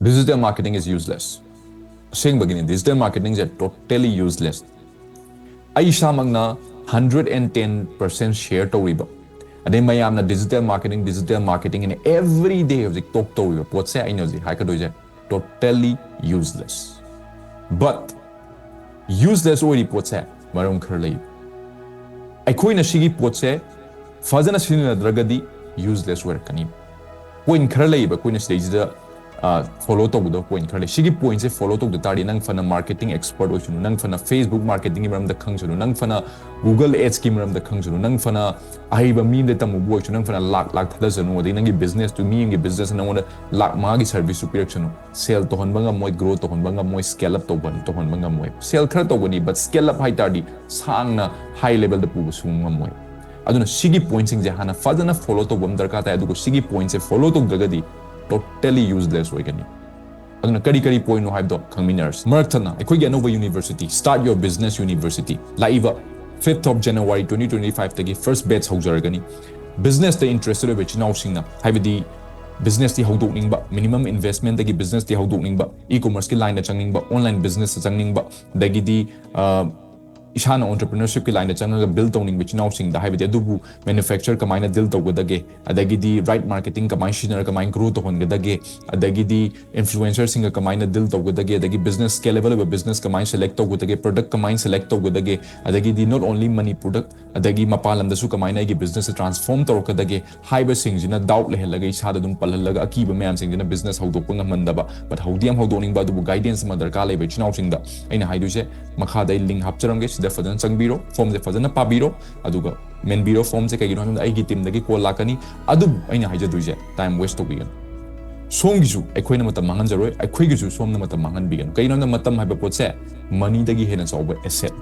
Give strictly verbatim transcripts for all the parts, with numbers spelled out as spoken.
Digital marketing is useless. ꯑꯁꯦꯡꯕꯒꯤꯅꯤ, digital marketing say totally useless. ꯑꯩ ꯏꯁꯥꯃꯛꯅ hundred and ten percent share ꯇꯧꯔꯤꯕ, ꯑꯗꯩ ꯃꯌꯥꯝꯅ digital marketing, digital marketing ꯍꯥꯏꯅ every day ꯍꯧꯖꯤꯛ talk ꯇꯧꯔꯤꯕ ꯄꯣꯠꯁꯦ, ꯑꯩꯅ ꯍꯧꯖꯤꯛ ꯍꯥꯏꯒꯗꯣꯏꯁꯦ totally useless. But useless ꯑꯣꯏꯔꯤ ꯄꯣꯠꯁꯦ ꯃꯔꯝ ꯈꯔ ꯂꯩ꯫ ꯑꯩꯈꯣꯏꯅ ꯁꯤꯒꯤ ꯄꯣꯠꯁꯦ ꯐꯖꯅ ꯁꯤꯖꯤꯟꯅꯗ꯭ꯔꯒꯗꯤ useless ꯑꯣꯏꯔꯛꯀꯅꯤ꯫ Point ꯈꯔ ꯂꯩꯌꯦꯕ ꯑꯩꯈꯣꯏꯅ ꯁꯤꯗꯩꯁꯤꯗ follow ꯇꯧꯒꯗꯕ point ꯈꯔ ꯂꯩ꯫ ꯁꯤꯒꯤ point ꯁꯦ follow ꯇꯧꯗ ꯇꯥꯔꯗꯤ, ꯅꯪ ꯐꯅ marketing expert ꯑꯣꯏꯁꯅꯨ, ꯅꯪ ꯐꯅ Facebook marketing ꯒꯤ ꯃꯔꯝꯗ ꯈꯪꯁꯅꯨ, ꯅꯪ ꯐꯅ Google Ads ꯀꯤ ꯃꯔꯝꯗ ꯈꯪꯁꯅꯨ, ꯅꯪ ꯐꯅ ꯑꯍꯩꯕ ꯃꯤ ꯑꯃꯗ ꯇꯝꯃꯨꯕ ꯑꯣꯏꯁꯅꯨ, ꯅꯪ ꯐꯅ ꯂꯥꯛ ꯂꯥꯛ ꯊꯥꯗꯁꯅꯨ, ꯑꯗꯩ ꯅꯪꯒꯤ business ꯇꯨ ꯃꯤ ꯑꯃꯒꯤ business ꯅ ꯅꯪꯉꯣꯟꯗ ꯂꯥꯛ ꯃꯉꯥꯒꯤ service ꯁꯨ ꯄꯤꯔꯛꯁꯅꯨ, sale ꯇꯧꯍꯟꯕ ꯉꯝꯃꯣꯏ, grow ꯇꯧꯍꯟꯕ ꯉꯝꯃꯣꯏ, scale up ꯇꯧꯕ ꯇꯧꯍꯟꯕ ꯉꯝꯃꯣꯏ꯫ Sale ꯈꯔ ꯇꯧꯒꯅꯤ, but scale up ꯍꯥꯏ ꯇꯥꯔꯗꯤ ꯁꯥꯡꯅ high level ꯗ ꯄꯨꯕꯁꯨ ꯉꯝꯃꯣꯏ꯫ ꯑꯗꯨꯅ ꯁꯤꯒꯤ point ꯁꯤꯡꯁꯦ ꯍꯥꯟꯅ ꯐꯖꯅ follow ꯇꯧꯕ ꯑꯃ ꯗꯔꯀꯥꯔ ꯇꯥꯏ, ꯑꯗꯨꯒ ꯁꯤꯒꯤ point ꯁꯦ follow ꯇꯧꯗ꯭ꯔꯒꯗꯤ totally useless ꯑꯣꯏꯒꯅꯤ꯫ ꯑꯗꯨꯅ ꯀꯔꯤ ꯀꯔꯤ point ꯅꯣ ꯍꯥꯏꯕꯗꯣ ꯈꯪꯃꯤꯟꯅꯔꯁꯤ꯫ ꯃꯔꯛ ꯊꯠꯅ ꯑꯩꯈꯣꯏꯒꯤ ꯑꯅꯧꯕ university, Start Your Business University, ꯂꯥꯛꯏꯕ fifth of January twenty twenty five ꯇꯒꯤ first batch ꯍꯧꯖꯔꯒꯅꯤ꯫ Business ꯇ interested ꯑꯣꯏꯕ ꯏꯆꯤꯟ ꯏꯅꯥꯎꯁꯤꯡꯅ, ꯍꯥꯏꯕꯗꯤ business ꯇꯤ ꯍꯧꯗꯣꯛꯅꯤꯡꯕ, minimum investment ꯗꯒꯤ business ꯇꯤ ꯍꯧꯗꯣꯛꯅꯤꯡꯕ, e-commerce ꯀꯤ line ꯗ ꯆꯪꯅꯤꯡꯕ, online business ꯇ ꯆꯪꯅꯤꯡꯕ, ꯑꯗꯒꯤꯗꯤ, ꯑ, ꯏꯁꯥꯅ entrepreneurship ꯀꯤ line ꯗ ꯆꯪꯉꯒ build ꯇꯧꯅꯤꯡꯕ ꯏꯆꯤꯟ ꯏꯅꯥꯎꯁꯤꯡꯗ, ꯍꯥꯏꯕꯗꯤ ꯑꯗꯨꯕꯨ manufacture ꯀꯃꯥꯏꯅ deal ꯇꯧꯒꯗꯒꯦ, ꯑꯗꯒꯤꯗꯤ right marketing ꯀꯃꯥꯏꯅ ꯁꯤꯖꯤꯟꯅꯔꯒ ꯀꯃꯥꯏꯅ grow ꯇꯧꯍꯟꯒꯗꯒꯦ, ꯑꯗꯒꯤꯗꯤ influencer ꯁꯤꯡꯒ ꯀꯃꯥꯏꯅ deal ꯇꯧꯒꯗꯒꯦ, ꯑꯗꯒꯤ business scalable ꯑꯣꯏꯕ business ꯀꯃꯥꯏꯅ select ꯇꯧꯒꯗꯒꯦ, product ꯀꯃꯥꯏꯅ select ꯇꯧꯒꯗꯒꯦ, ꯑꯗꯒꯤꯗꯤ not only Manipur ꯗ, ꯑꯗꯒꯤ ꯃꯄꯥꯟ ꯂꯝꯗꯁꯨ ꯀꯃꯥꯏꯅ ꯑꯩꯒꯤ business ꯁꯦ transform ꯇꯧꯔꯛꯀꯗꯒꯦ ꯍꯥꯏꯕꯁꯤꯡꯁꯤꯅ doubt ꯂꯩꯍꯜꯂꯒ, ꯏꯁꯥꯗ ꯑꯗꯨꯝ ꯄꯜꯍꯜꯂꯒ, ꯑꯀꯤꯕ ꯃꯌꯥꯝꯁꯤꯡꯁꯤꯅ business ꯍꯧꯗꯣꯛꯄ ꯉꯝꯍꯟꯗꯕ, but ꯍꯧꯗꯤ ꯌꯥꯝ ꯍꯧꯗꯣꯛꯅꯤꯡꯕ, ꯑꯗꯨꯕꯨ guidance ꯑꯃ ꯗꯔꯀꯥꯔ ꯂꯩꯕ ꯏꯆꯤꯟ ꯏꯅꯥꯎꯁꯤꯡꯗ ꯑꯩꯅ ꯍꯥꯏꯗꯣꯏꯁꯦ, ꯃꯈꯥꯗ ꯑꯩ link ꯍꯥꯞꯆꯔꯝꯒꯦ, ꯁꯤꯗ ꯐꯖꯅ ꯆꯪꯕꯤꯔꯣ, form ꯁꯦ ꯐꯖꯅ ꯄꯥꯕꯤꯔꯣ, ꯑꯗꯨꯒ ꯃꯦꯟꯕꯤꯔꯣ꯫ Form ꯁꯦ ꯀꯩꯒꯤꯅꯣ ꯍꯥꯏꯕꯗ ꯑꯩꯒꯤ team ꯗꯒꯤ call ꯂꯥꯛꯀꯅꯤ꯫ ꯑꯗꯨꯕꯨ ꯑꯩꯅ ꯍꯥꯏꯖꯗꯣꯏꯁꯦ, time waste ꯇꯧꯕꯤꯒꯅꯨ꯫ ꯁꯣꯝꯒꯤꯁꯨ ꯑꯩꯈꯣꯏꯅ ꯃꯇꯝ ꯃꯥꯡꯍꯟꯖꯔꯣꯏ, ꯑꯩꯈꯣꯏꯒꯤꯁꯨ ꯁꯣꯝꯅ ꯃꯇꯝ ꯃꯥꯡꯍꯟꯕꯤꯒꯅꯨ꯫ ꯀꯩꯒꯤꯅꯣ ꯍꯥꯏꯕꯗ ꯃꯇꯝ ꯍꯥꯏꯕ ꯄꯣꯠꯁꯦ money ꯗꯒꯤ ꯍꯦꯟꯅ ꯆꯥꯎꯕ asset꯫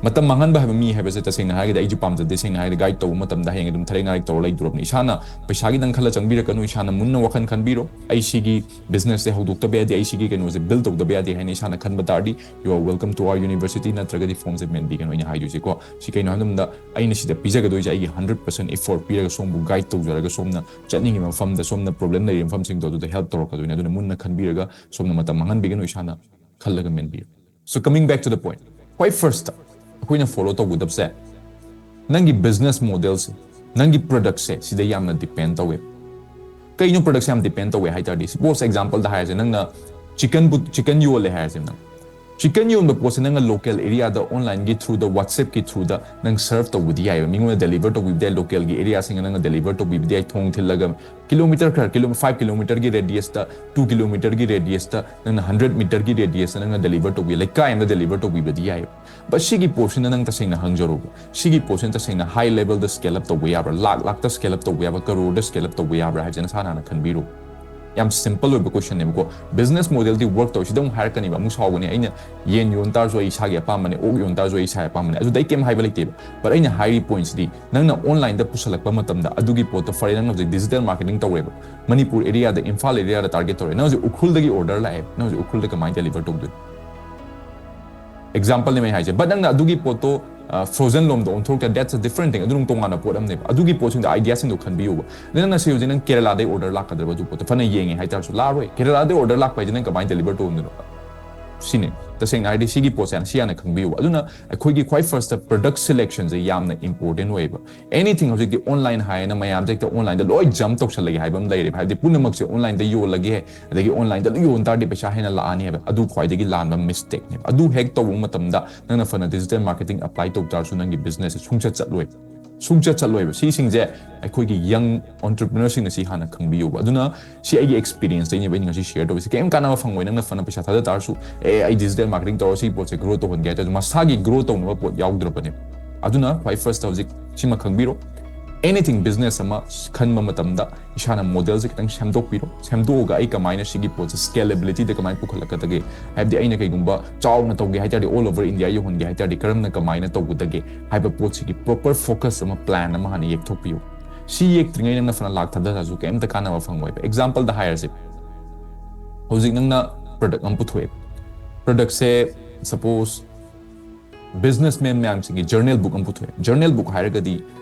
ꯃꯇꯝ ꯃꯥꯡꯍꯟꯕ ꯍꯥꯏꯕ ꯃꯤ ꯍꯥꯏꯕꯁꯦ ꯇꯁꯦꯡꯅ ꯍꯥꯏꯔꯒꯗꯤ ꯑꯩꯁꯨ ꯄꯥꯝꯖꯗꯦ꯫ ꯁꯦꯡꯅ ꯍꯥꯏꯔꯒꯗꯤ guide ꯇꯧꯕ ꯃꯇꯝꯗ ꯍꯌꯦꯡ ꯑꯗꯨꯝ ꯊꯔꯦꯛ ꯉꯥꯔꯦꯛ ꯇꯧꯔ ꯂꯩꯗꯣꯔꯕꯅꯤ꯫ ꯏꯁꯥꯅ ꯄꯩꯁꯥꯒꯤꯗꯪ ꯈꯜꯂ ꯆꯪꯕꯤꯔꯛꯀꯅꯨ꯫ ꯏꯁꯥꯅ ꯃꯨꯟꯅ ꯋꯥꯈꯜ ꯈꯟꯕꯤꯔꯣ꯫ ꯑꯩ ꯁꯤꯒꯤ businessꯁꯦ ꯍꯧꯗꯣꯛꯇꯕ ꯌꯥꯗꯦ, ꯑꯩ ꯁꯤꯒꯤ ꯀꯩꯅꯣꯁꯦ build ꯇꯧꯗꯕ ꯌꯥꯗꯦ ꯍꯥꯏꯅ ꯏꯁꯥꯅ ꯈꯟꯕ ꯇꯥꯔꯗꯤ, you are welcome to our university ꯅꯠꯇ꯭ꯔꯒꯗꯤ formꯁꯦ ꯃꯦꯟꯕꯤꯒꯅꯨ꯫ ꯑꯩꯅ ꯍꯥꯏꯗꯣꯏꯁꯦꯀꯣ, ꯁꯤ ꯀꯩꯅꯣ ꯍꯥꯏꯕ ꯃꯇꯝꯗ ꯑꯩꯅ ꯁꯤꯗ ꯄꯤꯖꯒꯗꯣꯏꯁꯦ ꯑꯩꯒꯤ hundred percent effort ꯄꯤꯔꯒ ꯁꯣꯝꯕꯨ guide ꯇꯧꯖꯔꯒ ꯁꯣꯝꯅ ꯆꯠꯅꯤꯡꯉꯤꯕ ꯃꯐꯝꯗ, ꯁꯣꯝꯅ problem ꯂꯩꯔꯤꯕ ꯃꯐꯝꯁꯤꯡꯗꯣ ꯑꯗꯨꯗ help ꯇꯧꯔꯛꯀꯗꯣꯏꯅꯦ꯫ ꯑꯗꯨꯅ ꯃꯨꯟꯅ ꯈꯟꯕꯤꯔꯒ ꯁꯣꯝꯅ ꯃꯇꯝ ꯃꯥꯡꯍꯟꯕꯤꯒꯅꯨ, ꯏꯁꯥꯅ ꯈꯜꯂꯒ ꯃꯦꯟꯕꯤꯌꯨ꯫ So coming back to the point, ꯈ꯭ꯋꯥꯏ firstꯇ ꯑꯩꯈꯣꯏꯅ follow ꯇꯧꯒꯗꯕꯁꯦ, ꯅꯪꯒꯤ business modelꯁꯦ, ꯅꯪꯒꯤ productꯁꯦ ꯁꯤꯗ ꯌꯥꯝꯅ depend ꯇꯧꯋꯦ꯫ ꯀꯩꯅꯣ productꯁꯦ ꯌꯥꯝ depend ꯇꯧꯋꯦ ꯍꯥꯏ ꯇꯥꯔꯗꯤ, suppose exampleꯗ ꯍꯥꯏꯔꯁꯦ, ꯅꯪꯅ chicken chicken ꯌꯣꯜꯂꯦ ꯍꯥꯏꯔꯁꯦ, ꯅꯪ chicken ꯌꯣꯟꯕ ꯄꯣꯠꯁꯦ ꯅꯪꯅ local areaꯗ onlineꯒꯤ throughꯗ, WhatsAppꯀꯤ throughꯗ ꯅꯪ serve ꯇꯧꯕꯗꯤ ꯌꯥꯏꯑꯕ꯫ ꯃꯤꯉꯣꯟꯗ deliver ꯇꯧꯕꯤꯕꯗꯤ ꯌꯥꯏ, localꯒꯤ areaꯁꯤꯡꯗ ꯅꯪꯅ deliver ꯇꯧꯕꯤꯕꯗꯤ ꯌꯥꯏ, ꯊꯣꯡ ꯊꯤꯜꯂꯒ꯫ Kilometre ꯈꯔ, kilo five kilometreꯒꯤ radiusꯇ, two kilometreꯒꯤ radiusꯇ, ꯅꯪꯅ hundred metreꯒꯤ radiusꯇ ꯅꯪꯅ deliver ꯇꯧꯕꯤ, ꯂꯩꯀꯥꯏ ꯑꯃꯗ deliver ꯇꯧꯕꯤꯕꯗꯤ ꯌꯥꯏꯑꯕ꯫ But ꯁꯤꯒꯤ ꯄꯣꯠꯁꯤꯅ ꯅꯪ ꯇꯁꯦꯡꯅ ꯍꯪꯖꯔꯨꯕ, ꯁꯤꯒꯤ ꯄꯣꯠꯁꯤꯅ ꯇꯁꯦꯡꯅ high levelꯗ scale up ꯇꯧꯕ ꯌꯥꯕ꯭ꯔꯥ, ꯂꯥꯛ ꯂꯥꯛꯇ scale up ꯇꯧꯕ ꯌꯥꯕ꯭ꯔꯥ, crore scale up ꯇꯧꯕ ꯌꯥꯕ꯭ꯔꯥ ꯍꯥꯏꯕꯁꯦ ꯅꯁꯥꯅ ꯍꯥꯟꯅ ꯈꯟꯕꯤꯔꯨ꯫ ꯌꯥꯝ simple ꯑꯣꯏꯕ questionꯅꯦꯕꯀꯣ꯫ Business modelꯗꯤ work ꯇꯧꯋꯤ, ꯁꯤꯗ ꯑꯃꯨꯛ ꯍꯥꯏꯔꯛꯀꯅꯤꯕ, ꯑꯃꯨꯛ ꯁꯥꯎꯒꯅꯤ, ꯑꯩꯅ ꯌꯦꯟ ꯌꯣꯟ ꯇꯥꯔꯁꯨ ꯑꯩ ꯏꯁꯥꯒꯤ ꯑꯄꯥꯝꯕꯅꯦ, ꯑꯣꯛ ꯌꯣꯟ ꯇꯥꯔꯁꯨ ꯑꯩ ꯏꯁꯥꯒꯤ ꯑꯄꯥꯝꯕꯅꯦ, ꯑꯗꯨꯗ ꯑꯩ ꯀꯩꯝ ꯍꯥꯏꯕ ꯂꯩꯇꯦꯕ꯫ But ꯑꯩꯅ ꯍꯥꯏꯔꯤ pointꯁꯤꯗꯤ, ꯅꯪꯅ onlineꯗ ꯄꯨꯁꯜꯂꯛꯄ ꯃꯇꯝꯗ ꯑꯗꯨꯒꯤ ꯄꯣꯠꯇꯣ, ꯐꯔꯦ, ꯅꯪꯅ ꯍꯧꯖꯤꯛ digital marketing ꯇꯧꯔꯦꯕ, ꯃꯅꯤꯄꯨꯔ areaꯗ, ꯏꯝꯐꯥꯜ areaꯗ target ꯇꯧꯔꯦ, ꯅꯪ ꯍꯧꯖꯤꯛ ꯎꯈ꯭ꯔꯨꯜꯗꯒꯤ order ꯂꯥꯛꯑꯦ, ꯅꯪ ꯍꯧꯖꯤꯛ ꯎꯈ꯭ꯔꯨꯜꯗ ꯀꯃꯥꯏꯅ deliver ꯇꯧꯗꯣꯏꯅꯣ? Exampleꯅꯦ ꯑꯩ ꯍꯥꯏꯁꯦ꯫ But ꯅꯪꯅ ꯑꯗꯨꯒꯤ ꯄꯣꯠꯇꯣ frozen ꯂꯣꯝꯗ ꯑꯣꯟꯊꯣꯛꯇ, that's a different thing, ꯑꯗꯨ ꯅꯪ ꯇꯣꯉꯥꯟꯅ ꯄꯣꯠ ꯑꯃꯅꯦꯕ꯫ ꯑꯗꯨꯒꯤ ꯄꯣꯠꯁꯤꯡꯗꯣ, ideaꯁꯤꯡꯗꯣ ꯈꯟꯕꯤꯌꯨꯕ꯫ ꯑꯗꯨ ꯅꯪ ꯉꯁꯤ ꯍꯧꯖꯤꯛ ꯅꯪ ꯀꯦꯔꯂꯥꯗꯩ order ꯂꯥꯛꯀꯗ꯭ꯔꯕ? ꯑꯗꯨ ꯄꯣꯠꯇꯣ ꯐꯅ ꯌꯦꯡꯉꯦ ꯍꯥꯏꯇꯥꯔꯁꯨ ꯂꯥꯛꯑꯔꯣꯏ꯫ ꯀꯦꯔꯂꯥꯗꯩ order ꯂꯥꯛꯄ ꯍꯥꯏꯁꯦ ꯅꯪ ꯀꯃꯥꯏꯅ deliver ꯇꯧꯗꯣꯏꯅꯣ? ꯁꯤꯅꯤ꯫ ꯇꯁꯦꯡꯅ ꯍꯥꯏꯔꯗꯤ ꯁꯤꯒꯤ ꯄꯣꯠꯁꯦ ꯁꯤ ꯍꯥꯟꯅ ꯈꯪꯕꯤꯌꯨꯕ꯫ ꯑꯗꯨꯅ ꯑꯩꯈꯣꯏꯒꯤ ꯈ꯭ꯋꯥꯏ firstꯇ product selectionꯁꯦ ꯌꯥꯝꯅ important ꯑꯣꯏꯌꯦꯕ꯫ Anything ꯍꯧꯖꯤꯛꯇꯤ online ꯍꯥꯏꯌꯦꯅ ꯃꯌꯥꯝꯁꯦ ꯍꯦꯛꯇ onlineꯗ ꯂꯣꯏ jump ꯇꯧꯁꯜꯂꯒꯦ ꯍꯥꯏꯕ ꯑꯃ ꯂꯩꯔꯦꯕ꯫ ꯍꯥꯏꯕꯗꯤ ꯄꯨꯝꯅꯃꯛꯁꯦ onlineꯗ ꯌꯣꯜꯂꯒꯦ, ꯑꯗꯒꯤ onlineꯗ ꯂꯣꯏ ꯌꯣꯟ ꯇꯥꯔꯗꯤ ꯄꯩꯁꯥ ꯍꯦꯟꯅ ꯂꯥꯛꯑꯅꯤ ꯍꯥꯏꯕ꯫ ꯑꯗꯨ ꯈ꯭ꯋꯥꯏꯗꯒꯤ ꯂꯥꯟꯕ mistakeꯅꯦꯕ꯫ ꯑꯗꯨ ꯍꯦꯛ ꯇꯧꯕ ꯃꯇꯝꯗ ꯅꯪꯅ ꯐꯅ digital marketing apply ꯇꯧ ꯇꯥꯔꯁꯨ ꯅꯪꯒꯤ businessꯁꯦ ꯁꯨꯡꯆꯠ ꯆꯠꯂꯣꯏ꯫ ꯁꯨꯡꯆꯠ ꯆꯠꯂꯣꯏꯕ꯫ ꯁꯤꯁꯤꯡꯁꯦ ꯑꯩꯈꯣꯏꯒꯤ young entrepreneurꯁꯤꯡꯅ ꯁꯤ ꯍꯥꯟꯅ ꯈꯪꯕꯤꯌꯨꯕ꯫ ꯑꯗꯨꯅ ꯁꯤ ꯑꯩꯒꯤ experienceꯇꯩꯅꯦꯕ ꯑꯩꯅ ꯉꯁꯤ share ꯇꯧꯕꯁꯦ꯫ ꯀꯩꯝ ꯀꯥꯟꯅꯕ ꯐꯪꯉꯣꯏ꯫ ꯅꯪꯅ ꯐꯅ ꯄꯩꯁꯥ ꯊꯥꯗ ꯇꯥꯔꯁꯨ, "ꯑꯦ, ꯑꯩ digital marketing ꯇꯧꯔ ꯁꯤ ꯄꯣꯠꯁꯦ grow ꯇꯧꯍꯟꯒꯦ" ꯍꯥꯏ ꯇꯥꯔꯁꯨ, ꯃꯁꯥꯒꯤ grow ꯇꯧꯅꯕ ꯄꯣꯠ ꯌꯥꯎꯗ꯭ꯔꯕꯅꯦꯕ꯫ ꯑꯗꯨꯅ ꯈ꯭ꯋꯥꯏ firstꯇ ꯍꯧꯖꯤꯛ ꯁꯤꯃ ꯈꯪꯕꯤꯔꯣ꯫ Anything business ꯑꯃ ꯈꯟꯕ ꯃꯇꯝꯗ ꯏꯁꯥꯅ model ꯁꯦ ꯈꯤꯇꯪ ꯁꯦꯝꯗꯣꯛꯄꯤꯔꯣ꯫ ꯁꯦꯝꯗꯣꯛꯑꯒ ꯑꯩ ꯀꯃꯥꯏꯅ ꯁꯤꯒꯤ ꯄꯣꯠꯁꯦ scalability ꯗ ꯀꯃꯥꯏꯅ ꯄꯨꯈꯠꯂꯛꯀꯗꯒꯦ, ꯍꯥꯏꯕꯗꯤ ꯑꯩꯅ ꯀꯩꯒꯨꯝꯕ ꯆꯥꯎꯅ ꯇꯧꯒꯦ ꯍꯥꯏ ꯇꯥꯔꯗꯤ, all over India ꯌꯧꯍꯟꯒꯦ ꯍꯥꯏ ꯇꯥꯔꯗꯤ ꯀꯔꯝꯅ ꯀꯃꯥꯏꯅ ꯇꯧꯒꯗꯒꯦ ꯍꯥꯏꯕ ꯄꯣꯠꯁꯤꯒꯤ proper focus ꯑꯃ, plan ꯑꯃ ꯍꯥꯟꯅ ꯌꯦꯛꯊꯣꯛꯄꯤꯌꯨ꯫ ꯁꯤ ꯌꯦꯛꯇ꯭ꯔꯤꯉꯩ ꯅꯪꯅ ꯐꯅ ꯂꯥꯛ ꯊꯥꯗꯔꯁꯨ ꯀꯩꯝꯇ ꯀꯥꯟꯅꯕ ꯐꯪꯉꯣꯏꯕ꯫ Example ꯗ ꯍꯥꯏꯔꯁꯦ, ꯍꯧꯖꯤꯛ ꯅꯪꯅ product ꯑꯃ ꯄꯨꯊꯣꯛꯑꯦ꯫ Product ꯁꯦ suppose businessman ꯃꯌꯥꯝꯁꯤꯡꯒꯤ journal book ꯑꯃ ꯄꯨꯊꯣꯛꯑꯦ꯫ Journal book ꯍꯥꯏꯔꯒꯗꯤ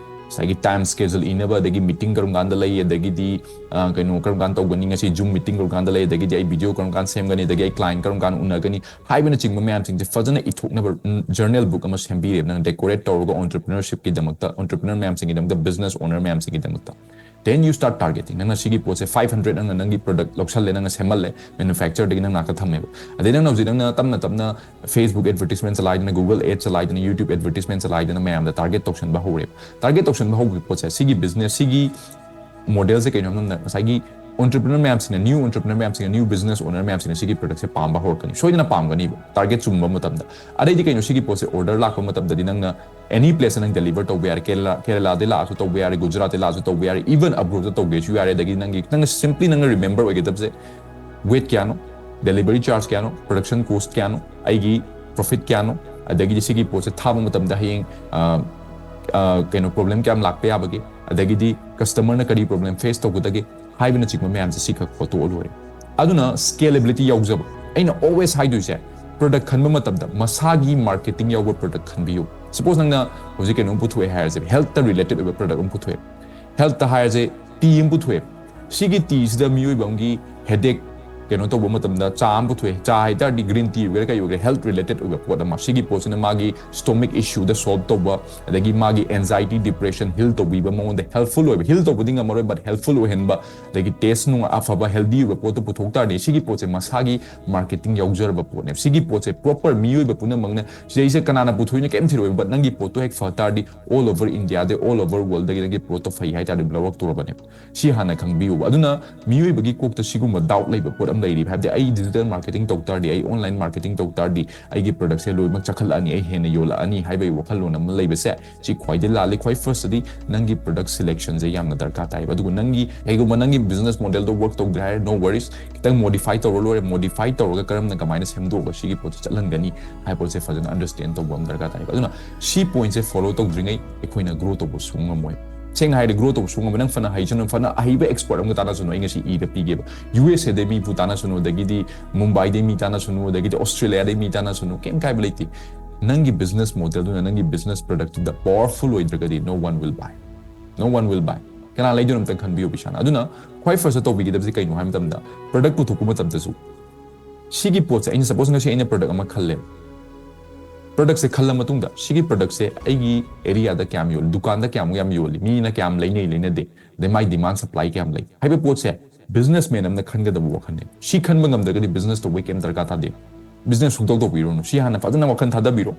ꯉꯁꯥꯏꯒꯤ time schedule ꯏꯅꯕ, ꯑꯗꯒꯤ meeting ꯀꯔꯝ ꯀꯥꯟꯗ ꯂꯩ, ꯑꯗꯒꯤꯗꯤ ꯑ, ꯀꯩꯅꯣ ꯀꯔꯝ ꯀꯥꯟꯗ ꯇꯧꯒꯅꯤ, ꯉꯁꯤ Zoom meeting ꯀꯔꯝ ꯀꯥꯟꯗ ꯂꯩ, ꯑꯗꯒꯤꯗꯤ ꯑꯩ video ꯀꯔꯝ ꯀꯥꯟꯗ ꯁꯦꯝꯒꯅꯤ, ꯑꯗꯒꯤ ꯑꯩ client ꯀꯔꯝ ꯀꯥꯟꯗ ꯎꯅꯒꯅꯤ ꯍꯥꯏꯕꯅꯆꯤꯡꯕ ꯃꯌꯥꯝꯁꯤꯡꯁꯦ ꯐꯖꯅ ꯏꯊꯣꯛꯅꯕ journal book ꯑꯃ ꯁꯦꯝꯕꯤꯔꯦꯕ ꯅꯪ, decorate ꯇꯧꯔꯒ entrepreneurship ꯀꯤꯗꯃꯛꯇ, entrepreneur ꯃꯌꯥꯝꯁꯤꯡꯒꯤꯗꯃꯛꯇ, business owner ꯃꯌꯥꯝꯁꯤꯡꯒꯤꯗꯃꯛꯇ꯫ Then you start targeting. ꯅꯪꯅ ꯁꯤꯒꯤ ꯄꯣꯠꯁꯦ five hundred, ꯅꯪꯅ ꯅꯪꯒꯤ product ꯂꯧꯁꯜꯂꯦ, ꯅꯪꯅ ꯁꯦꯝꯍꯜꯂꯦ, manufacture ꯗꯒꯤ ꯅꯪ ꯅꯥꯛꯇ ꯊꯝꯃꯦꯕ꯫ ꯑꯗꯩ ꯅꯪꯅ ꯍꯧꯖꯤꯛ ꯅꯪꯅ ꯇꯞꯅ ꯇꯞꯅ Facebook advertisement ꯆꯂꯥꯏꯗꯅ, Google Ads ꯆꯂꯥꯏꯗꯅ, YouTube advertisement ꯆꯂꯥꯏꯗꯅ ꯃꯌꯥꯝꯗ target ꯇꯧꯁꯟꯕ ꯍꯧꯔꯦꯕ꯫ Target ꯇꯧꯁꯟꯕ ꯍꯧꯕꯒꯤ ꯄꯣꯠꯁꯦ, ꯁꯤꯒꯤ business, ꯁꯤꯒꯤ model ꯁꯦ ꯀꯩꯅꯣ ꯍꯥꯏꯕ ꯃꯇꯝꯗ, ꯉꯁꯥꯏꯒꯤ entrepreneur ꯃꯌꯥꯝꯁꯤꯡꯅ, new entrepreneur ꯃꯌꯥꯝꯁꯤꯡꯅ, new business owner ꯃꯌꯥꯝꯁꯤꯡꯅ ꯁꯤꯒꯤ product ꯁꯦ ꯄꯥꯝꯕ ꯍꯧꯔꯛꯀꯅꯤ, ꯁꯣꯏꯗꯅ ꯄꯥꯝꯒꯅꯤꯕ target ꯆꯨꯝꯕ ꯃꯇꯝꯗ꯫ ꯑꯗꯩꯗꯤ ꯀꯩꯅꯣ, ꯁꯤꯒꯤ ꯄꯣꯠꯁꯦ order ꯂꯥꯛꯄ ꯃꯇꯝꯗꯗꯤ ꯅꯪꯅ any place ꯅꯪ deliver ꯇꯧꯕ ꯌꯥꯔꯦ꯫ ꯀꯦꯔꯂꯥ, ꯀꯦꯔꯂꯥꯗꯩ ꯂꯥꯛꯑꯁꯨ ꯇꯧꯕ ꯌꯥꯔꯦ, ꯒꯨꯖꯔꯥꯠꯇꯩ ꯂꯥꯛꯑꯁꯨ ꯇꯧꯕ ꯌꯥꯔꯦ, even abroad ꯇ ꯇꯧꯒꯦꯁꯨ ꯌꯥꯔꯦ꯫ ꯑꯗꯒꯤ ꯅꯪꯒꯤ, ꯅꯪꯅ simply ꯅꯪꯅ remember ꯑꯣꯏꯒꯗꯕꯁꯦ, weight ꯀꯌꯥꯅꯣ, delivery charge ꯀꯌꯥꯅꯣ, production cost ꯀꯌꯥꯅꯣ, ꯑꯩꯒꯤ profit ꯀꯌꯥꯅꯣ, ꯑꯗꯒꯤꯗꯤ ꯁꯤꯒꯤ ꯄꯣꯠꯁꯦ ꯊꯥꯕ ꯃꯇꯝꯗ ꯍꯌꯦꯡ, ꯑ, ꯑ, ꯀꯩꯅꯣ, problem ꯀꯌꯥꯝ ꯂꯥꯛꯄ ꯌꯥꯕꯒꯦ, ꯑꯗꯒꯤꯗꯤ customer ꯅ ꯀꯔꯤ problem face ꯇꯧꯒꯗꯒꯦ ꯍꯥꯏꯕꯅꯆꯤꯡꯕ ꯃꯌꯥꯝꯁꯦ ꯁꯤꯈꯛ ꯍꯣꯠꯇꯣꯛꯑ ꯂꯣꯏꯔꯦ꯫ ꯑꯗꯨꯅ scalability ꯌꯥꯎꯖꯕ꯫ ꯑꯩꯅ always ꯍꯥꯏꯗꯣꯏꯁꯦ, product ꯈꯟꯕ ꯃꯇꯝꯗ ꯃꯁꯥꯒꯤ marketing ꯌꯥꯎꯕ product ꯈꯟꯕꯤꯌꯨ꯫ Suppose ꯅꯪꯅ ꯍꯧꯖꯤꯛ ꯀꯩꯅꯣꯝ ꯄꯨꯊꯣꯛꯑꯦ ꯍꯥꯏꯔꯁꯦ, health ꯇ related ꯑꯣꯏꯕ product ꯑꯃ ꯄꯨꯊꯣꯛꯑꯦ꯫ Health ꯇ ꯍꯥꯏꯔꯁꯦ, tea ꯑꯃ ꯄꯨꯊꯣꯛꯑꯦ꯫ ꯁꯤꯒꯤ tea ꯁꯤꯗ ꯃꯤꯑꯣꯏꯕ ꯑꯃꯒꯤ headache ꯀꯩꯅꯣ ꯇꯧꯕ ꯃꯇꯝꯗ ꯆꯥ ꯑꯃ ꯄꯨꯊꯣꯛꯑꯦ꯫ ꯆꯥ ꯍꯥꯏ ꯇꯥꯔꯗꯤ green tea ꯑꯣꯏꯒꯦꯔꯥ ꯀꯩ ꯑꯣꯏꯒꯦꯔꯥ, health related ꯑꯣꯏꯕ ꯄꯣꯠ ꯑꯃ꯫ ꯁꯤꯒꯤ ꯄꯣꯠꯁꯤꯅ ꯃꯥꯒꯤ stomach issue ꯗ solve ꯇꯧꯕ, ꯑꯗꯒꯤ ꯃꯥꯒꯤ anxiety, depression heal ꯇꯧꯕꯤꯕ, ꯃꯉꯣꯟꯗ helpful ꯑꯣꯏꯕ, heal ꯇꯧꯕꯗꯤ ꯉꯝꯃꯔꯣꯏ, but helpful ꯑꯣꯏꯍꯟꯕ, ꯑꯗꯒꯤ taste ꯅꯨꯡꯉꯥꯏ, ꯑꯐꯕ healthy ꯑꯣꯏꯕ ꯄꯣꯠꯇꯣ ꯄꯨꯊꯣꯛ ꯇꯥꯔꯗꯤ, ꯁꯤꯒꯤ ꯄꯣꯠꯁꯦ ꯃꯁꯥꯒꯤ marketing ꯌꯥꯎꯖꯔꯕ ꯄꯣꯠꯅꯦꯕ꯫ ꯁꯤꯒꯤ ꯄꯣꯠꯁꯦ proper ꯃꯤꯑꯣꯏꯕ ꯄꯨꯝꯅꯃꯛꯅ ꯁꯤꯗꯩꯁꯦ ꯀꯅꯥꯅ ꯄꯨꯊꯣꯛꯏꯅꯣ ꯀꯩꯝ ꯊꯤꯔꯣꯏꯕ, but ꯅꯪꯒꯤ ꯄꯣꯠꯇꯣ ꯍꯦꯛ ꯐ ꯇꯥꯔꯗꯤ, all over India ꯗꯩ, all over world ꯗꯒꯤ ꯅꯪꯒꯤ ꯄꯣꯠꯇꯣ ꯐꯩ ꯍꯥꯏ ꯇꯥꯔꯗꯤ ꯂꯧꯔꯛꯇꯣꯔꯕꯅꯦꯕ꯫ ꯁꯤ ꯍꯥꯟꯅ ꯈꯪꯕꯤꯌꯨꯕ꯫ ꯑꯗꯨꯅ ꯃꯤꯑꯣꯏꯕꯒꯤ ꯀꯣꯛꯇ ꯁꯤꯒꯨꯝꯕ doubt ꯂꯩꯕ ꯄꯣꯠ ꯂꯩꯔꯤꯕ, ꯍꯥꯏꯕꯗꯤ ꯑꯩ digital marketing ꯇꯧ ꯇꯥꯔꯗꯤ, ꯑꯩ online marketing ꯇꯧ ꯇꯥꯔꯗꯤ ꯑꯩꯒꯤ product ꯁꯦ ꯂꯣꯏꯅꯃꯛ ꯆꯥꯈꯠꯂꯛꯑꯅꯤ, ꯑꯩ ꯍꯦꯟꯅ ꯌꯣꯜꯂꯛꯑꯅꯤ ꯍꯥꯏꯕꯒꯤ ꯋꯥꯈꯜꯂꯣꯟ ꯑꯃ ꯂꯩꯕꯁꯦ, ꯁꯤ ꯈ꯭ꯋꯥꯏꯗꯒꯤ ꯂꯥꯜꯂꯤ꯫ ꯈ꯭ꯋꯥꯏ first ꯇꯗꯤ ꯅꯪꯒꯤ product selection ꯁꯦ ꯌꯥꯝꯅ ꯗꯔꯀꯥꯔ ꯇꯥꯏꯕ꯫ ꯑꯗꯨꯒ ꯅꯪꯒꯤ, ꯀꯩꯒꯨꯝꯕ ꯅꯪꯒꯤ business model ꯗꯣ work ꯇꯧꯗ꯭ꯔꯦ ꯍꯥꯏꯔꯦ, no worries, ꯈꯤꯇꯪ modify ꯇꯧꯔ ꯂꯣꯏꯔꯦ꯫ Modify ꯇꯧꯔꯒ ꯀꯔꯝꯅ, ꯀꯃꯥꯏꯅ ꯁꯦꯝꯗꯣꯛꯑꯒ ꯁꯤꯒꯤ ꯄꯣꯠꯁꯦ ꯆꯠꯍꯟꯒꯅꯤ ꯍꯥꯏꯕ ꯄꯣꯠꯁꯦ ꯐꯖꯅ understand ꯇꯧꯕ ꯑꯃ ꯗꯔꯀꯥꯔ ꯇꯥꯏꯕ꯫ ꯑꯗꯨꯅ ꯁꯤ point ꯁꯦ follow ꯇꯧꯗ꯭ꯔꯤꯉꯩ ꯑꯩꯈꯣꯏꯅ grow ꯇꯧꯕ ꯁꯨꯡꯉꯝ ꯉꯝꯃꯣꯏ꯫ ꯁꯦꯡꯅ ꯍꯥꯏꯔꯗꯤ grow ꯇꯧꯕ ꯁꯨꯡꯉꯝ ꯉꯝꯃꯣꯏ꯫ ꯅꯪ ꯐꯅ ꯍꯩꯁꯅꯨ, ꯐꯅ ꯑꯍꯩꯕ expert ꯑꯃꯒ ꯇꯥꯟꯅꯁꯅꯨ, ꯑꯩ ꯉꯁꯤ ꯏꯗ ꯄꯤꯒꯦꯕ, USA ꯗꯩ ꯃꯤꯕꯨ ꯇꯥꯟꯅꯁꯅꯨ, ꯑꯗꯒꯤꯗꯤ ꯃꯨꯝꯕꯥꯏꯗꯩ ꯃꯤ ꯇꯥꯟꯅꯁꯅꯨ, ꯑꯗꯒꯤꯗꯤ Australia ꯗꯩ ꯃꯤ ꯇꯥꯟꯅꯁꯅꯨ, ꯀꯩꯝ ꯀꯥꯏꯕ ꯂꯩꯇꯦ꯫ ꯅꯪꯒꯤ business model ꯗꯨꯅ, ꯅꯪꯒꯤ business product ꯇꯨꯗ powerful ꯑꯣꯏꯗ꯭ꯔꯒꯗꯤ no one will buy, no one will buy꯫ ꯀꯅꯥ ꯂꯩꯗꯣꯏꯅꯣ ꯑꯝꯇꯪ ꯈꯟꯕꯤꯌꯨ ꯄꯩꯁꯥꯅ꯫ ꯑꯗꯨꯅ ꯈ꯭ꯋꯥꯏ first ꯇꯧꯕꯤꯒꯗꯕꯁꯦ ꯀꯩꯅꯣ ꯍꯥꯏꯕ ꯃꯇꯝꯗ, product ꯄꯨꯊꯣꯛꯄ ꯃꯇꯝꯗꯁꯨ ꯁꯤꯒꯤ ꯄꯣꯠꯁꯦ, ꯑꯩꯅ suppose ꯉꯁꯤ ꯑꯩꯅ product ꯑꯃ ꯈꯜꯂꯦ, product ꯁꯦ ꯈꯜꯂ ꯃꯇꯨꯡꯗ ꯁꯤꯒꯤ product ꯁꯦ ꯑꯩꯒꯤ area ꯗ ꯀꯌꯥꯝ ꯌꯣꯜꯂꯤ, ꯗꯨꯀꯥꯟꯗ ꯀꯌꯥꯃꯨꯛ ꯌꯥꯝ ꯌꯣꯜꯂꯤ, ꯃꯤꯅ ꯀꯌꯥꯝ ꯂꯩꯅꯩ ꯂꯩꯅꯗꯦ, ꯑꯗꯩ ꯃꯥꯏ demand supply ꯀꯌꯥꯝ ꯂꯩ ꯍꯥꯏꯕ ꯄꯣꯠꯁꯦ businessman ꯑꯃꯅ ꯈꯟꯒꯗꯕ ꯋꯥꯈꯜꯅꯦ꯫ ꯁꯤ ꯈꯟꯕ ꯉꯝꯗ꯭ꯔꯒꯗꯤ business ꯇꯧꯕꯩ ꯀꯩꯝ ꯗꯔꯀꯥꯔ ꯇꯥꯗꯦ꯫ Business ꯁꯨꯡꯇꯧ ꯇꯧꯕꯤꯔꯨꯅꯨ꯫ ꯁꯤ ꯍꯥꯟꯅ ꯐꯖꯅ ꯋꯥꯈꯜ ꯊꯥꯗꯕꯤꯔꯣ꯫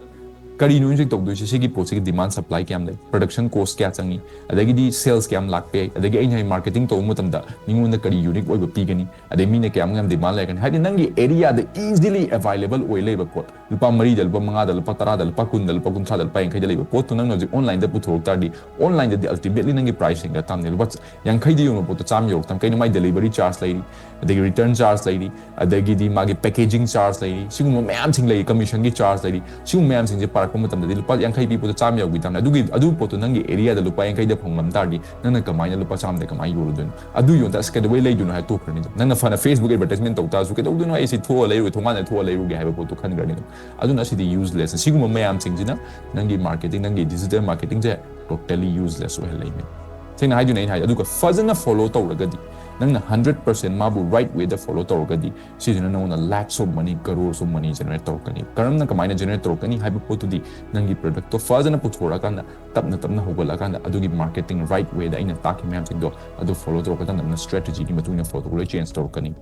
ꯀꯔꯤꯅꯣ ꯍꯧꯖꯤꯛ ꯇꯧꯗꯣꯏꯁꯦ? ꯁꯤꯒꯤ ꯄꯣꯠꯁꯤꯒꯤ demand supply ꯀꯌꯥꯝ ꯂꯩ, production cost ꯀꯌꯥ ꯆꯪꯉꯤ, ꯑꯗꯒꯤꯗꯤ sales ꯀꯌꯥꯝ ꯂꯥꯛꯄ ꯌꯥꯏ, ꯑꯗꯒꯤ ꯑꯩꯅ ꯍꯥꯏ marketing ꯇꯧꯕ ꯃꯇꯝꯗ ꯃꯤꯉꯣꯟꯗ ꯀꯔꯤ unique ꯑꯣꯏꯕ ꯄꯤꯒꯅꯤ, ꯑꯗꯩ ꯃꯤꯅ ꯀꯌꯥꯃꯨꯛ ꯌꯥꯝ demand ꯂꯩꯔꯛꯀꯅꯤ꯫ ꯍꯥꯏꯗꯤ ꯅꯪꯒꯤ area ꯗ easily available ꯑꯣꯏ ꯂꯩꯕ ꯄꯣꯠ, ꯂꯨꯄꯥ ꯃꯔꯤꯗ, ꯂꯨꯄꯥ ꯃꯉꯥꯗ, ꯂꯨꯄꯥ ꯇꯔꯥꯗ, ꯂꯨꯄꯥ ꯀꯨꯟꯗ, ꯂꯨꯄꯥ ꯀꯨꯟꯊ꯭ꯔꯥꯗ, ꯂꯨꯄꯥ ꯌꯥꯡꯈꯩꯗ ꯂꯩꯕ ꯄꯣꯠꯇꯨ ꯅꯪꯅ ꯍꯧꯖꯤꯛ online ꯗ ꯄꯨꯊꯣꯔꯛ ꯇꯥꯔꯗꯤ, online ꯗꯗꯤ ultimately ꯅꯪꯒꯤ price ꯍꯦꯟꯒꯠ ꯇꯥꯕꯅꯦ꯫ ꯂꯨꯄꯥ ꯌꯥꯡꯈꯩꯗ ꯌꯣꯟꯕ ꯄꯣꯠꯇꯣ ꯆꯥꯝꯃ ꯌꯧꯔꯛꯇꯕꯅꯤ꯫ ꯀꯩꯅꯣ? ꯃꯥꯏ delivery charge ꯂꯩꯔꯤ, ꯑꯗꯒꯤ return charge ꯂꯩꯔꯤ, ꯑꯗꯒꯤꯗꯤ ꯃꯥꯒꯤ packaging charge ꯂꯩꯔꯤ, ꯁꯤꯒꯨꯝꯕ ꯃꯌꯥꯝꯁꯤꯡ ꯂꯩꯔꯤ, commission ꯒꯤ charge ꯂꯩꯔꯤ꯫ ꯁꯤꯒꯨꯝꯕ ꯃꯌꯥꯝꯁꯤꯡꯁꯦ ꯄꯥꯔꯛꯄ ꯃꯇꯝꯗꯗꯤ ꯂꯨꯄꯥ ꯌꯥꯡꯈꯩ ꯄꯤꯕꯗꯣ ꯆꯥꯝꯃ ꯌꯧꯈꯤ ꯇꯥꯕꯅꯤ꯫ ꯑꯗꯨꯒꯤ, ꯑꯗꯨ ꯄꯣꯠꯇꯣ ꯅꯪꯒꯤ area ꯗ ꯂꯨꯄꯥ ꯌꯥꯡꯈꯩꯗ ꯐꯪꯕ ꯉꯝ ꯇꯥꯔꯗꯤ, ꯅꯪꯅ ꯀꯃꯥꯏꯅ ꯂꯨꯄꯥ ꯆꯥꯝꯃꯗ ꯀꯃꯥꯏꯅ ꯌꯣꯜꯂꯨꯗꯣꯏꯅꯣ? ꯑꯗꯨ ꯌꯣꯟ ꯇꯥꯔꯁꯨ ꯀꯩꯗꯧꯕꯩ ꯂꯩꯗꯣꯏꯅꯣ ꯍꯥꯏ ꯇꯣꯛꯈ꯭ꯔꯅꯤ ꯑꯗꯨꯝ꯫ ꯅꯪꯅ ꯐꯅ Facebook advertisement ꯇꯧ ꯇꯥꯔꯁꯨ, "ꯀꯩꯗꯧꯗꯣꯏꯅꯣ? ꯑꯩ ꯁꯤ ꯊꯣꯛꯑ ꯂꯩꯔꯨꯒꯦ, ꯊꯣꯡꯒꯥꯟꯗ ꯊꯣꯛꯑ ꯂꯩꯔꯨꯒꯦ" ꯍꯥꯏꯕ ꯄꯣꯠꯇꯣ ꯈꯟꯈ꯭ꯔꯅꯤ ꯑꯗꯨꯝ꯫ ꯑꯗꯨꯅ ꯑꯁꯤꯗꯤ useless꯫ ꯁꯤꯒꯨꯝꯕ ꯃꯌꯥꯝꯁꯤꯡꯁꯤꯅ ꯅꯪꯒꯤ marketing, ꯅꯪꯒꯤ digital marketing ꯁꯦ totally useless ꯑꯣꯏꯍꯜꯂꯛꯏꯅꯦ꯫ ꯁꯦꯡꯅ ꯍꯥꯏꯗꯨꯅ ꯑꯩꯅ ꯍꯥꯏ, ꯑꯗꯨꯒ ꯐꯖꯅ follow ꯇꯧꯔꯒꯗꯤ, ꯅꯪꯅ hundred percent ꯃꯥꯕꯨ right way ꯗ follow ꯇꯧꯔꯒꯗꯤ, ꯁꯤꯁꯤꯅ ꯅꯉꯣꯟꯗ lakhs of money, crores of money generate ꯇꯧꯔꯛꯀꯅꯤ꯫ ꯀꯔꯝꯅ, ꯀꯃꯥꯏꯅ generate ꯇꯧꯔꯛꯀꯅꯤ ꯍꯥꯏꯕ ꯄꯣꯠꯇꯨꯗꯤ, ꯅꯪꯒꯤ product ꯇꯣ ꯐꯖꯅ ꯄꯨꯊꯣꯔꯛꯑꯀꯥꯟꯗ, ꯇꯞꯅ ꯇꯞꯅ ꯍꯧꯒꯠꯂꯛꯑꯀꯥꯟꯗ, ꯑꯗꯨꯒꯤ marketing right way ꯗ ꯑꯩꯅ ꯇꯥꯛꯈꯤꯕ ꯃꯌꯥꯝꯁꯤꯡꯗꯣ ꯑꯗꯨ follow ꯇꯧꯔꯛꯄ ꯃꯇꯝꯗ, ꯅꯪꯅ strategy ꯒꯤ ꯃꯇꯨꯡ ꯏꯟꯅ follow ꯇꯧꯔꯒ ꯂꯣꯏ change ꯇꯧꯔꯛꯀꯅꯤ꯫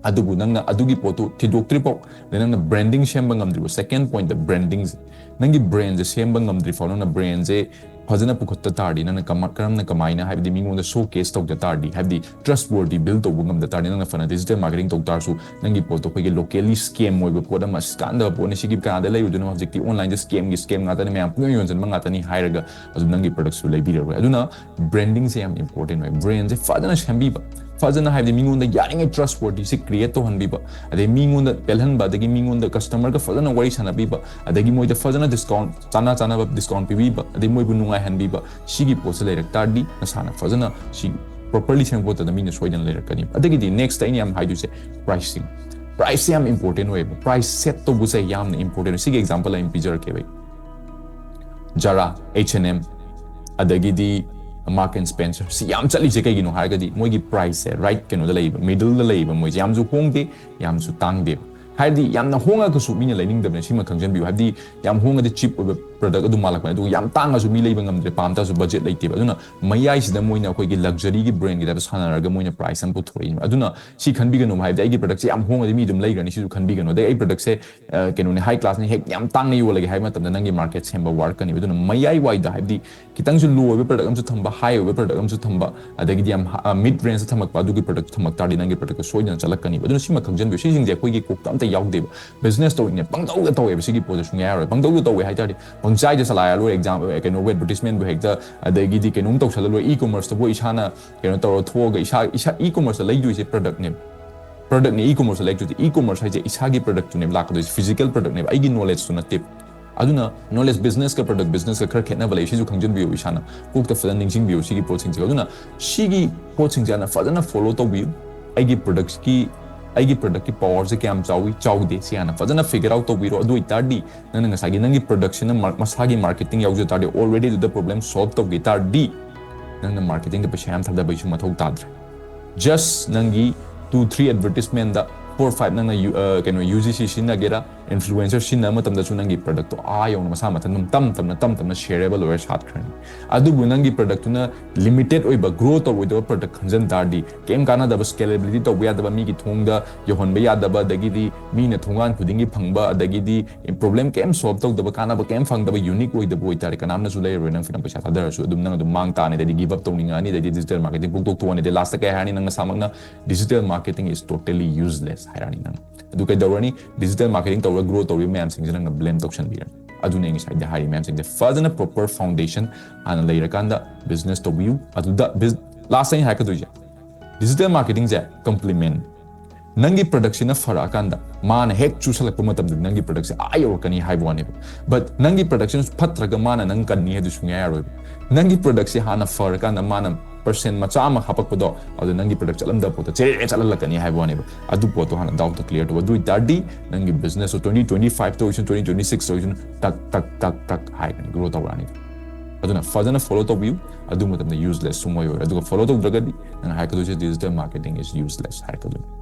ꯑꯗꯨꯕꯨ ꯅꯪꯅ ꯑꯗꯨꯒꯤ ꯄꯣꯠꯇꯨ ꯊꯤꯗꯣꯛꯇ꯭ꯔꯤꯐꯥꯎ, ꯑꯗꯩ ꯅꯪꯅ branding ꯁꯦꯝꯕ ꯉꯝꯗ꯭ꯔꯤꯕ, second point ꯇ branding ꯁꯦ, ꯅꯪꯒꯤ brand ꯁꯦ ꯁꯦꯝꯕ ꯉꯝꯗ꯭ꯔꯤꯐꯥꯎ, ꯅꯪꯅ brand ꯁꯦ ꯐꯖꯅ ꯄꯨꯈꯠꯇ ꯇꯥꯔꯗꯤ, ꯅꯪꯅ ꯀꯃ- ꯀꯔꯝꯅ, ꯀꯃꯥꯏꯅ, ꯍꯥꯏꯕꯗꯤ ꯃꯤꯉꯣꯟꯗ ꯁꯣ ꯀꯦꯁ ꯇꯧꯗ ꯇꯥꯔꯗꯤ, ꯍꯥꯏꯕꯗꯤ ꯇ꯭ꯔꯁ ꯋꯔꯗꯤ ꯕꯤꯜ ꯇꯧꯕ ꯉꯝꯗ ꯇꯥꯔꯗꯤ, ꯅꯪꯅ ꯐꯅ ꯗꯤꯖꯤꯇꯦꯜ ꯃꯥꯔꯀꯦꯇꯤꯡ ꯇꯧ ꯇꯥꯔꯁꯨ, ꯅꯪꯒꯤ ꯄꯣꯠꯇꯣ ꯑꯩꯈꯣꯏꯒꯤ ꯂꯣꯀꯦꯜꯂꯤ ꯁ꯭ꯀꯦꯝ ꯑꯣꯏꯕ ꯄꯣꯠ ꯑꯃ, "ꯑꯁ, ꯀꯥꯟꯗꯕ ꯄꯣꯠꯅꯤ, ꯁꯤꯒꯤ ꯀꯅꯥꯗ ꯂꯩꯔꯨꯗꯣꯏꯅꯣ, ꯍꯧꯖꯤꯛꯇꯤ ꯑꯣꯟꯂꯥꯏꯟꯗ ꯁ꯭ꯀꯦꯝꯒꯤ ꯁ꯭ꯀꯦꯝ ꯉꯥꯛꯇꯅꯤ, ꯃꯌꯥꯝ ꯄꯨꯡꯌꯣꯟ ꯌꯣꯟꯁꯤꯟꯕ ꯉꯥꯛꯇꯅꯤ" ꯍꯥꯏꯔꯒ ꯑꯗꯨꯝ ꯅꯪꯒꯤ ꯄ꯭ꯔꯗꯛꯁꯨ ꯂꯩꯕꯤꯔꯔꯣꯏ꯫ ꯑꯗꯨꯅ ꯕ꯭ꯔꯦꯟꯗꯤꯡꯁꯦ ꯌꯥꯝ ꯏꯝꯄꯣꯔꯇꯦꯟ ꯑꯣꯏ꯫ ꯕ꯭ꯔꯦꯟꯁꯦ ꯐꯖꯅ ꯁꯦꯝꯕꯤꯕ, ꯐꯖꯅ, ꯍꯥꯏꯕꯗꯤ ꯃꯤꯉꯣꯟꯗ ꯌꯥꯔꯤꯉꯩ ꯇ꯭ꯔꯁ ꯋꯔꯗꯤꯁꯦ ꯀ꯭ꯔꯤꯌꯦꯠ ꯇꯧꯍꯟꯕꯤꯕ, ꯑꯗꯩ ꯃꯤꯉꯣꯟꯗ ꯄꯦꯜꯍꯟꯕ, ꯑꯗꯒꯤ ꯃꯤꯉꯣꯟꯗ ꯀꯁꯇꯃꯔꯒ ꯐꯖꯅ ꯋꯥꯔꯤ ꯁꯥꯟꯅꯕꯤꯕ, ꯑꯗꯒꯤ ꯃꯣꯏꯗ ꯐꯖꯅ ꯗꯤꯁꯀꯥꯎꯟ, ꯆꯥꯅ ꯆꯥꯅꯕ ꯗꯤꯁꯀꯥꯎꯟ ꯄꯤꯕꯤꯕ, ꯑꯗꯩ ꯃꯣꯏꯕꯨ ꯅꯨꯡꯉꯥꯏꯍꯟꯕꯤꯕ, ꯁꯤꯒꯤ ꯄꯣꯠꯁꯦ ꯂꯩꯔꯛ ꯇꯥꯔꯗꯤ ꯅꯁꯥꯅ ꯐꯖꯅ ꯁꯤ ꯄ꯭ꯔꯣꯄꯔꯂꯤ ꯁꯦꯝꯕ ꯄꯣꯠꯇꯨꯗ ꯃꯤꯅ ꯁꯣꯏꯗꯅ ꯂꯩꯔꯛꯀꯅꯤ꯫ ꯑꯗꯒꯤꯗꯤ ꯅꯦꯛꯁꯇ ꯑꯩꯅ ꯌꯥꯝ ꯍꯥꯏꯗꯣꯏꯁꯦ ꯄ꯭ꯔꯥꯏꯁꯤꯡ꯫ ꯄ꯭ꯔꯥꯏꯁꯁꯦ ꯌꯥꯝ ꯏꯝꯄꯣꯔꯇꯦꯟ ꯑꯣꯏꯌꯦꯕ꯫ ꯄ꯭ꯔꯥꯏꯁ ꯁꯦꯠ ꯇꯧꯕꯁꯦ ꯌꯥꯝꯅ ꯏꯝꯄꯣꯔꯇꯦꯟ ꯑꯣꯏ꯫ ꯁꯤꯒꯤ ꯑꯦꯛꯖꯥꯝꯄꯜ ꯑꯩꯅ ꯄꯤꯖꯔꯛꯀꯦꯕ ꯑꯩ꯫ ꯖꯥꯔꯥ, ꯑꯩꯆ ꯑꯦꯟ ꯑꯦꯝ, ꯑꯗꯒꯤꯗꯤ ꯃꯥꯔꯛ ꯑꯦꯟ ꯁ꯭ꯄꯦꯟꯁꯔ, ꯁꯤ ꯌꯥꯝ ꯆꯠꯂꯤꯁꯦ ꯀꯩꯒꯤꯅꯣ ꯍꯥꯏꯔꯒꯗꯤ ꯃꯣꯏꯒꯤ ꯄ꯭ꯔꯥꯏꯁꯁꯦ ꯔꯥꯏꯠ ꯀꯩꯅꯣꯗ ꯂꯩꯌꯦꯕ, ꯃꯤꯗꯜꯗ ꯂꯩꯌꯦꯕ꯫ ꯃꯣꯏꯁꯦ ꯌꯥꯝꯁꯨ ꯍꯣꯡꯗꯦ, ꯌꯥꯝꯁꯨ ꯇꯥꯡꯗꯦꯕ꯫ ꯍꯥꯏꯕꯗꯤ ꯌꯥꯝꯅ ꯍꯣꯡꯉꯒꯁꯨ ꯃꯤꯅ ꯂꯩꯅꯤꯡꯗꯕꯅꯦ, ꯁꯤꯃ ꯈꯪꯖꯟꯕꯤꯌꯨ꯫ ꯍꯥꯏꯕꯗꯤ ꯌꯥꯝ ꯍꯣꯡꯉꯗꯤ ꯆꯤꯞ ꯑꯣꯏꯕ ꯄ꯭ꯔꯗꯛ ꯑꯗꯨꯝ ꯃꯥꯜꯂꯛꯄꯅꯦ, ꯑꯗꯨꯒ ꯌꯥꯝ ꯇꯥꯡꯉꯁꯨ ꯃꯤ ꯂꯩꯕ ꯉꯝꯗ꯭ꯔꯦ, ꯄꯥꯝ ꯇꯥꯔꯁꯨ ꯕꯖꯦꯠ ꯂꯩꯇꯦꯕ꯫ ꯑꯗꯨꯅ ꯃꯌꯥꯏꯁꯤꯗ ꯃꯣꯏꯅ ꯑꯩꯈꯣꯏꯒꯤ ꯂꯛꯖꯔꯤꯒꯤ ꯕ꯭ꯔꯦꯟꯒꯤ ꯇꯥꯏꯞꯇ ꯁꯥꯟꯅꯔꯒ ꯃꯣꯏꯅ ꯄ꯭ꯔꯥꯏꯁ ꯑꯃ ꯄꯨꯊꯣꯔꯛꯏꯅꯦꯕ꯫ ꯑꯗꯨꯅ ꯁꯤ ꯈꯟꯕꯤꯒꯅꯨ, ꯍꯥꯏꯕꯗꯤ ꯑꯩꯒꯤ ꯄ꯭ꯔꯗꯛꯁꯦ ꯌꯥꯝ ꯍꯣꯡꯉꯗꯤ ꯃꯤ ꯑꯗꯨꯝ ꯂꯩꯈ꯭ꯔꯅꯤ, ꯁꯤꯁꯨ ꯈꯟꯕꯤꯒꯅꯨ꯫ ꯑꯗꯩ ꯑꯩ ꯄ꯭ꯔꯗꯛꯁꯦ, ꯑ, ꯀꯩꯅꯣꯅꯦ, ꯍꯥꯏ ꯀ꯭ꯂꯥꯁꯅꯤ, ꯍꯦꯛ ꯌꯥꯝ ꯇꯥꯡꯅ ꯌꯣꯜꯂꯒꯦ ꯍꯥꯏꯕ ꯃꯇꯝꯗ ꯅꯪꯒꯤ ꯃꯥꯔꯀꯦꯠ ꯁꯦꯝꯕ ꯋꯥꯔꯛꯀꯅꯤꯕ꯫ ꯑꯗꯨꯅ ꯃꯌꯥꯏ ꯋꯥꯏꯗ, ꯍꯥꯏꯕꯗꯤ ꯈꯤꯇꯪꯁꯨ ꯂꯣ ꯑꯣꯏꯕ ꯄ꯭ꯔꯗꯛ ꯑꯃꯁꯨ ꯊꯝꯕ, ꯍꯥꯏ ꯑꯣꯏꯕ ꯄ꯭ꯔꯗꯛ ꯑꯃꯁꯨ ꯊꯝꯕ, ꯑꯗꯒꯤꯗꯤ ꯌꯥꯝ ꯃꯤꯗ ꯔꯦꯟꯖꯇ ꯊꯝꯃꯛꯄ ꯑꯗꯨꯒꯤ ꯄ꯭ꯔꯗꯛ ꯊꯝꯃꯛ ꯇꯥꯔꯗꯤ ꯅꯪꯒꯤ ꯄ꯭ꯔꯗꯛꯇ ꯁꯣꯏꯗꯅ ꯆꯠꯂꯛꯀꯅꯤꯕ꯫ ꯑꯗꯨꯅ ꯁꯤꯃ ꯈꯪꯖꯟꯕꯤꯌꯨ꯫ ꯁꯤꯁꯤꯡꯁꯦ ꯑꯩꯈꯣꯏꯒꯤ ꯀꯣꯛꯇ ꯑꯝꯇ ꯌꯥꯎꯗꯦꯕ꯫ ꯕꯤꯖꯤꯅꯦꯁ ꯇꯧꯔꯤꯅꯦ, ꯄꯪꯇꯧꯗ ꯇꯧꯋꯦꯕ꯫ ꯁꯤꯒꯤ ꯄꯣꯠꯁꯦ ꯁꯨꯡꯌꯥ ꯌꯥꯔꯣꯏ꯫ ꯄꯪꯇꯧꯗ ꯇꯧꯋꯦ ꯍꯥꯏ ꯇꯥꯔꯗꯤ, ꯄꯪꯆꯥꯏꯗ ꯆꯂꯥꯏꯔ ꯂꯣꯏꯔꯦ꯫ ꯑꯦꯛꯖꯥꯝ, ꯀꯩꯅꯣ, ꯑꯦꯗꯚꯔꯇꯤꯁꯃꯦꯟꯕꯨ ꯍꯦꯛꯇ, ꯑꯗꯒꯤꯗꯤ ꯀꯩꯅꯣꯝ ꯇꯧꯁꯜꯂ ꯂꯣꯏꯔꯦ꯫ ꯏ ꯀꯣꯃꯔꯁꯇꯕꯨ ꯏꯁꯥꯅ ꯀꯩꯅꯣ ꯇꯧꯔ ꯊꯣꯛꯑꯒ ꯏꯁꯥ, ꯏꯁꯥ ꯏ ꯀꯣꯃꯔꯁꯇ ꯂꯩꯗꯣꯏꯁꯦ ꯄ꯭ꯔꯗꯛꯅꯦꯕ꯫ ꯄ꯭ꯔꯗꯛꯅꯦ ꯏ ꯀꯣꯃꯔꯁꯇ ꯂꯩꯗꯣꯏꯁꯦ꯫ ꯏ ꯀꯣꯃꯔꯁ ꯍꯥꯏꯁꯦ ꯏꯁꯥꯒꯤ ꯄ꯭ꯔꯗꯛꯇꯨꯅꯦꯕ ꯂꯥꯛꯀꯗꯣꯏꯁꯦ, ꯐꯤꯖꯤꯀꯦꯜ ꯄ꯭ꯔꯗꯛꯅꯦꯕ, ꯑꯩꯒꯤ ꯅꯣꯂꯦꯖꯇꯨ ꯅꯠꯇꯦꯕ꯫ ꯑꯗꯨꯅ ꯅꯣꯂꯦꯖ, ꯕꯤꯖꯤꯅꯦꯁꯀ ꯄ꯭ꯔꯗꯛ, ꯕꯤꯖꯤꯅꯦꯁꯀ ꯈꯔ ꯈꯦꯠꯅꯕ ꯂꯩ, ꯁꯤꯁꯨ ꯈꯪꯖꯟꯕꯤꯌꯨ꯫ ꯏꯁꯥꯅ ꯀꯣꯛꯇ ꯐꯖꯅ ꯅꯤꯡꯁꯤꯡꯕꯤꯌꯨ ꯁꯤꯒꯤ ꯄꯣꯠꯁꯤꯡꯁꯦ꯫ ꯑꯗꯨꯅ ꯁꯤꯒꯤ ꯄꯣꯠꯁꯤꯡꯁꯦ ꯍꯥꯟꯅ ꯐꯖꯅ ꯐꯣꯂꯣ ꯇꯧꯕꯤꯌꯨ꯫ ꯑꯩꯒꯤ ꯄ꯭ꯔꯗꯛꯀꯤ, ꯑꯩꯒꯤ ꯄ꯭ꯔꯗꯛꯀꯤ ꯄꯋꯥꯔꯁꯦ ꯀꯌꯥꯝ ꯆꯥꯎꯏ, ꯆꯥꯎꯗꯦ, ꯁꯤ ꯍꯥꯟꯅ ꯐꯖꯅ ꯐꯤꯒꯔ ꯑꯥꯎꯠ ꯇꯧꯕꯤꯔꯣ꯫ ꯑꯗꯨ ꯑꯣꯏꯇꯥꯔꯗꯤ ꯅꯪꯅ ꯉꯁꯥꯏꯒꯤ ꯅꯪꯒꯤ ꯄ꯭ꯔꯗꯛꯁꯤꯅ ꯃꯥ-, ꯃꯁꯥꯒꯤ ꯃꯥꯔꯀꯦꯇꯤꯡ ꯌꯥꯎꯖ ꯇꯥꯔꯗꯤ, already ꯑꯗꯨꯗ ꯄ꯭ꯔꯣꯕ꯭ꯂꯦꯝ ꯁꯣꯜꯕ ꯇꯧꯒꯦ ꯇꯥꯔꯗꯤ, ꯅꯪꯅ ꯃꯥꯔꯀꯦꯇꯤꯡꯗ ꯄꯩꯁꯥ ꯌꯥꯝ ꯊꯥꯗꯕꯩꯁꯨ ꯃꯊꯧ ꯇꯥꯗ꯭ꯔꯦ꯫ ꯖꯁ ꯅꯪꯒꯤ two three ꯑꯦꯗꯚꯔꯇꯤꯁꯃꯦꯟꯗ four five, ꯅꯪꯅ ꯌꯨ-, ꯑ, ꯀꯩꯅꯣ, ꯌꯨ ꯖꯤ ꯁꯤ ꯁꯤꯖꯤꯟꯅꯒꯦꯔꯥ, Influencer ꯁꯤꯖꯤꯟꯅꯕ ꯃꯇꯝꯗꯁꯨ ꯅꯪꯒꯤ product ꯇꯣ ꯑꯥ ꯌꯧꯅ ꯃꯁꯥ ꯃꯊꯟꯇ ꯑꯗꯨꯝ ꯇꯞ ꯇꯞꯅ ꯇꯞ ꯇꯞꯅ shareable ꯑꯣꯏꯔ ꯁꯥꯠꯈ꯭ꯔꯅꯤ꯫ ꯑꯗꯨꯕꯨ ꯅꯪꯒꯤ product ꯇꯨꯅ limited ꯑꯣꯏꯕ, grow ꯇꯧꯔꯣꯏꯗꯕ product ꯈꯟꯖꯟ ꯇꯥꯔꯗꯤ, ꯀꯩꯝ ꯀꯥꯟꯅꯗꯕ, scalability ꯇꯧꯕ ꯌꯥꯗꯕ, ꯃꯤꯒꯤ ꯊꯣꯡꯗ ꯌꯧꯍꯟꯕ ꯌꯥꯗꯕ, ꯑꯗꯒꯤꯗꯤ ꯃꯤꯅ ꯊꯣꯡꯒꯥꯟ ꯈꯨꯗꯤꯡꯒꯤ ꯐꯪꯕ, ꯑꯗꯒꯤꯗꯤ problem ꯀꯩꯝ solve ꯇꯧꯗꯕ, ꯀꯥꯟꯅꯕ ꯀꯩꯝ ꯐꯪꯗꯕ, unique ꯑꯣꯏꯗꯕ ꯑꯣꯏꯇꯥꯔꯗꯤ ꯀꯅꯥꯝꯅꯁꯨ ꯂꯩꯔꯔꯣꯏ꯫ ꯅꯪ ꯈꯤꯇꯪ ꯄꯩꯁꯥ ꯊꯥꯗꯔꯁꯨ ꯑꯗꯨꯝ ꯅꯪ ꯑꯗꯨꯝ ꯃꯥꯡ ꯇꯥꯛꯑꯅꯤ, ꯑꯗꯩꯗꯤ give up ꯇꯧꯅꯤꯡꯉꯛꯑꯅꯤ, ꯑꯗꯩꯗꯤ digital marketing ꯄꯨꯡꯇꯣꯛ ꯇꯣꯛꯑꯅꯤ, ꯑꯗꯩ last ꯇ ꯀꯩ ꯍꯥꯏꯔꯅꯤ? ꯅꯪ ꯅꯁꯥꯃꯛꯅ "Digital marketing is totally useless" ꯍꯥꯏꯔꯛꯑꯅꯤ ꯅꯪ꯫ ꯑꯗꯨ ꯀꯩꯗꯧꯔꯅꯤ? Digital marketing ꯇꯧꯔꯒ grow ꯇꯧꯔꯤꯕ ꯃꯌꯥꯝꯁꯤꯡꯁꯦ ꯅꯪꯅ blame ꯇꯧꯁꯟꯕꯤꯔꯅꯤ꯫ ꯑꯗꯨꯅꯦ ꯑꯩ ꯉꯁꯥꯏꯗ ꯍꯥꯏꯔꯤ ꯃꯌꯥꯝꯁꯤꯡꯁꯦ꯫ ꯐꯖꯅ proper foundation ꯍꯥꯟꯅ ꯂꯩꯔꯀꯥꯟꯗ business ꯇꯧꯕꯤꯌꯨ꯫ ꯑꯗꯨꯗ bus-, last ꯑꯩꯅ ꯍꯥꯏꯔꯛꯀꯗꯣꯏꯁꯦ, digital marketing ꯁꯦ complement꯫ ꯅꯪꯒꯤ product ꯁꯤꯅ ꯐꯔꯛꯑꯀꯥꯟꯗ ꯃꯥꯅ ꯍꯦꯛ ꯆꯨꯁꯜꯂꯛꯄ ꯃꯇꯝꯗꯗꯤ ꯅꯪꯒꯤ product ꯁꯦ ꯑꯥ ꯌꯧꯔꯛꯀꯅꯤ ꯍꯥꯏꯕ ꯋꯥꯅꯦꯕ꯫ But ꯅꯪꯒꯤ product ꯁꯤꯅ ꯐꯠꯇ꯭ꯔꯒ ꯃꯥꯅ ꯅꯪ ꯀꯟꯅꯤ ꯍꯥꯏꯗꯨ ꯁꯨꯡꯌꯥ ꯌꯥꯔꯣꯏꯕ꯫ ꯅꯪꯒꯤ product ꯁꯦ ꯍꯥꯟꯅ ꯐꯔꯀꯥꯟꯗ ꯃꯥꯅ percent ꯃꯆꯥ ꯑꯃ ꯍꯥꯄꯛꯄꯗꯣ, ꯑꯗꯨ ꯅꯪꯒꯤ product ꯆꯠꯂꯝꯗꯕ ꯄꯣꯠꯇꯣ ꯆꯦꯔꯦ ꯆꯠꯍꯜꯂꯛꯀꯅꯤ ꯍꯥꯏꯕ ꯋꯥꯅꯦꯕ꯫ ꯑꯗꯨ ꯄꯣꯠꯇꯣ ꯍꯥꯟꯅ doubt ꯇꯣ clear ꯇꯧꯕ꯫ ꯑꯗꯨ ꯑꯣꯏꯇꯥꯔꯗꯤ ꯅꯪꯒꯤ business ꯇꯣ twenty twenty five ꯇ ꯑꯣꯏꯁꯅꯨ, twenty twenty six ꯇ ꯑꯣꯏꯁꯅꯨ, ꯇꯛ ꯇꯛ ꯇꯛ ꯇꯛ ꯍꯥꯏꯒꯅꯤ, grow ꯇꯧꯔꯛꯑꯅꯤ꯫ ꯑꯗꯨꯅ ꯐꯖꯅ follow ꯇꯧꯕꯤꯌꯨ꯫ ꯑꯗꯨ ꯃꯇꯝꯗ useless ꯁꯨꯡꯑꯣꯏ ꯑꯣꯏꯔꯣꯏ꯫ ꯑꯗꯨꯒ follow ꯇꯧꯗ꯭ꯔꯒꯗꯤ ꯅꯪ ꯍꯥꯏꯔꯛꯀꯗꯣꯏꯁꯦ digital marketing is useless ꯍꯥꯏꯔꯛꯀꯗꯣꯏꯅꯤ꯫